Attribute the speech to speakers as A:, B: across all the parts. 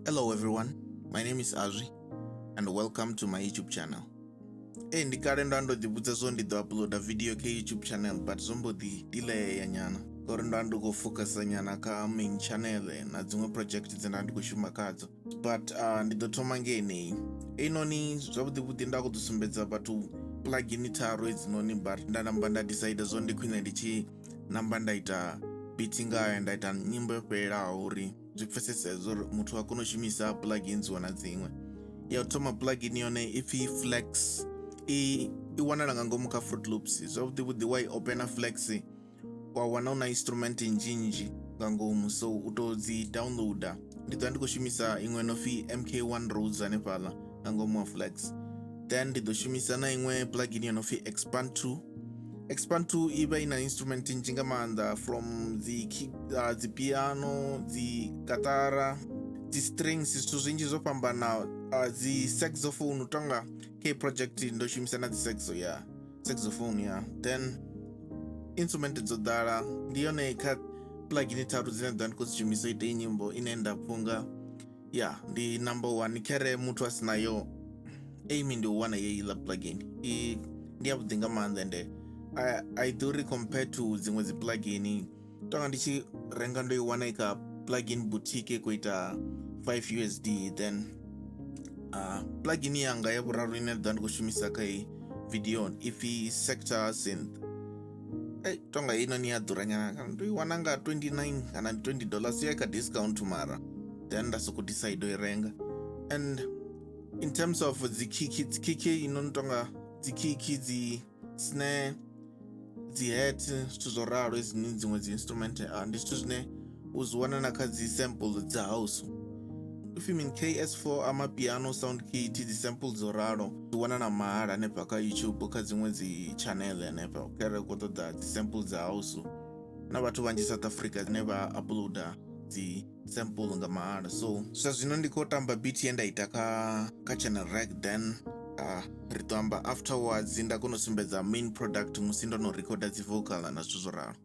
A: Hello everyone, my name is Azwi and welcome to my YouTube channel. Ee, ndi kale ndo ndo ḓivhudza zwo ndi ḓo uploada video kha YouTube channel, but zwo mbo ḓi delaya nyana ngauri ndo ndi khou focusa nyana kha main channel na dziṅwe project dze nda ndi khou shuma khadzo. But ndi ḓo thoma nge yeneyi einoni. Zwavhuḓi vhuḓi nda khou ḓo sumbedza vhathu plugin tharu hedzinoni, but nda namba nda decide zwo ndi khwine ndi tshi namba nda ita beat ngayo, nda ita nyimbo yo fhelelaho uri zwi pfesese uri muthu a kone u shumisa plugins wana dziṅwe. Ya u thoma plugin yone ipfi Flex, i wanala nga ngomu kha Fruit Loops. Zwavhuḓi vhuḓi wa i opena Flex wa wana una instrument nzhinzhi nga ngomu, so u to dzi downloader. Ndi ḓo ndi khou shumisa iṅwe no pfi MK1 Rhodes hanefhaḽa nga ngomu ha Flex. Then ndi ḓo shumisa na iṅwe plugin yo no pfi Expand 2. Expand 2 i vha i na instrument nnzhi nga maanḓa, from dzi dzi piano, dzi katara, dzi strings, zwithu zwinzhi zwo fhambanaho, dzi saxophone. U tonga kha project ndo shumisa na dzi saxo, ya saxophone ya. Then instrument dzo ḓala. Ndi yone kha plugin tharu dzine ḓa ndi khou dzi shumisa ite nyimbo ine nda pfunga ya ndi number one. Khere muthu a si nayo aim ndi u wana heiḽa plugin, i ndi ya vhuḓi nga maanḓa ende a i ḓuri compared to dziṅwe dzi plugin. Tonga ndi tshi renga ndo i wana i kha Plugin Boutique khou ita 5 USD. Then plugin yanga ya vhuraru ine ḓa ndi khou shumisa kha iyi video ipfi Sector Synth. Ei, tonga heinoni ya ḓura nyana, kana ndo i wana nga 29 kana $20 ya kha discount, mara then nda soko decide u i renga. And in terms of dzi kick, dzi kick ino no tonga dzi kick, dzi snare, dzi hat, zwithu zwo ralo, hezwinoni dziṅwe dzi instrument, ndi zwithu zwine u zwi wana na kha dzi sample dza house. Ipfi mini, KS4 Amapiano sound kit, dzi sample dzo ralo dzi wana na mahala hanefha kha YouTube kha dziṅwe dzi channel hanefha. Khere khou ṱoḓa dzi sample dza house na vhathu vhanzhi South Africa dzine vha uploada dzi sample nga mahala. So zwa zwino ndi khou tamba beat ye nda ita kha channel rack, then ri ḓo amba afterwards, nda kona u sumbedza main product musi ndo no recorda dzi vocal na zwithu zwo ralo.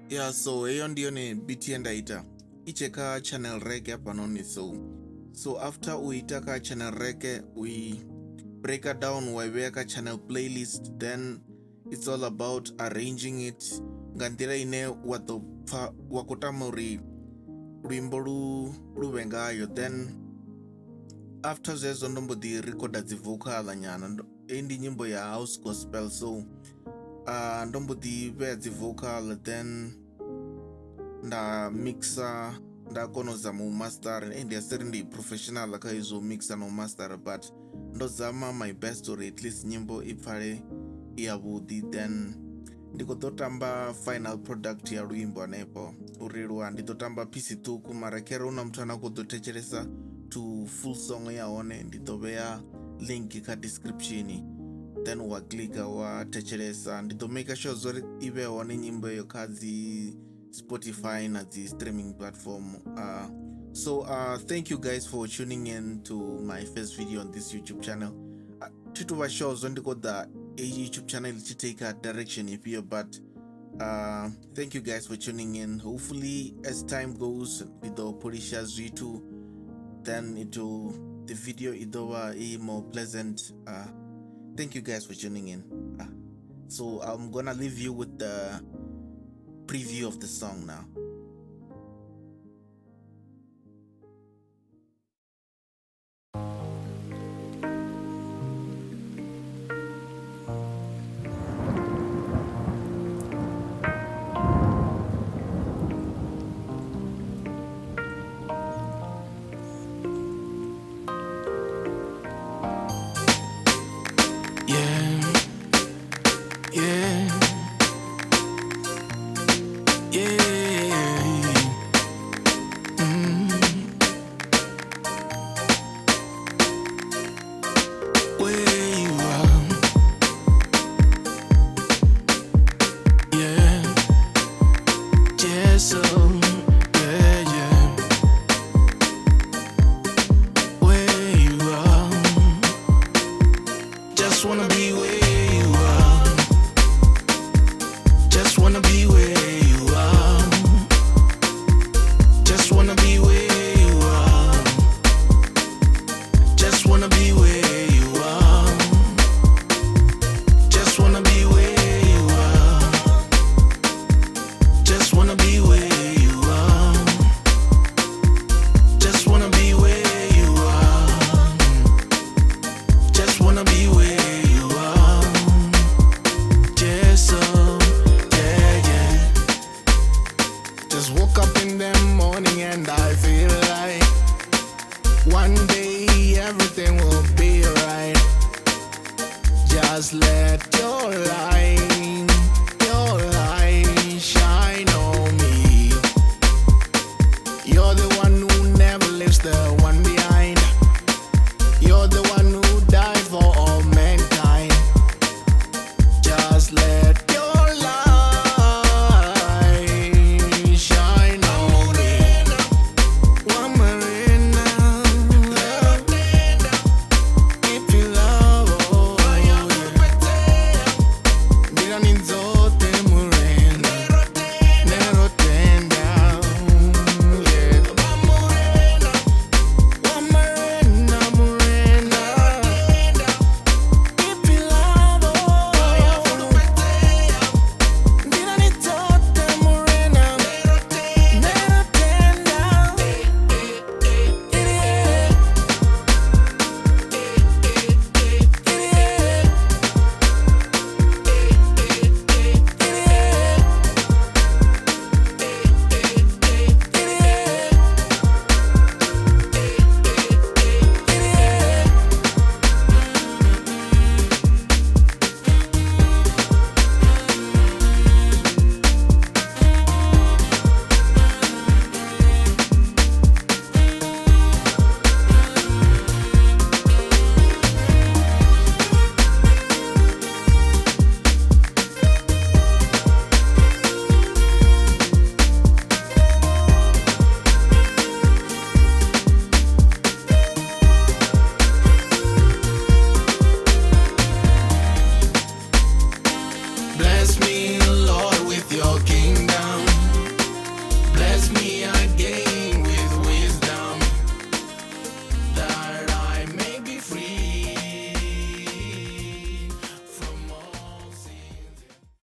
A: Yeah, so heyo ndi yone beat ye nda ita. I tshe kha channel rack hafhanoni. So after u ita kha channel rack, u i breaka down wa i vhea kha channel playlist, then it's all about arranging it nga nḓila ine wa ḓo pfa wa khou tama uri luimbo lu vhe ngayo. Then after zwezwo ndo mbo ḓi recorda dzi vocal nyana. Heyi ndi nyimbo ya house gospel, so ndo mbo ḓi vhea dzi vocal, then nda mixa, nda kona u zama u master. Ndi a si ri ndi professional kha izwo mixa na u master, but ndo zama my best uri at least nyimbo i pfale i yavhuḓi. Then ndi khou ḓo tamba final product ya luimbo hanefho uri lwa ndi ḓo tamba phisi ṱhukhu, mara khere hu na muthu ane a khou ḓo thetshelesa to full song ya hone, ndi ḓo vhea link kha description, then wa klika wa thetshelesa. Ndi ḓo make sure zwo uri i vhe hone nyimbo eyo kha dzi Spotify na dzi streaming platform. So thank you guys for tuning in to my first video on this YouTube channel. Thi tu vha sure zwo ndi khou ḓa heyi YouTube channel tshi take a direction ifhio, but thank you guys for tuning in. Hopefully as time goes ndi ḓo polisha zwithu, then it will the video i ḓo vha i more pleasant. Thank you guys for tuning in. So I'm gonna leave you with the preview of the song now.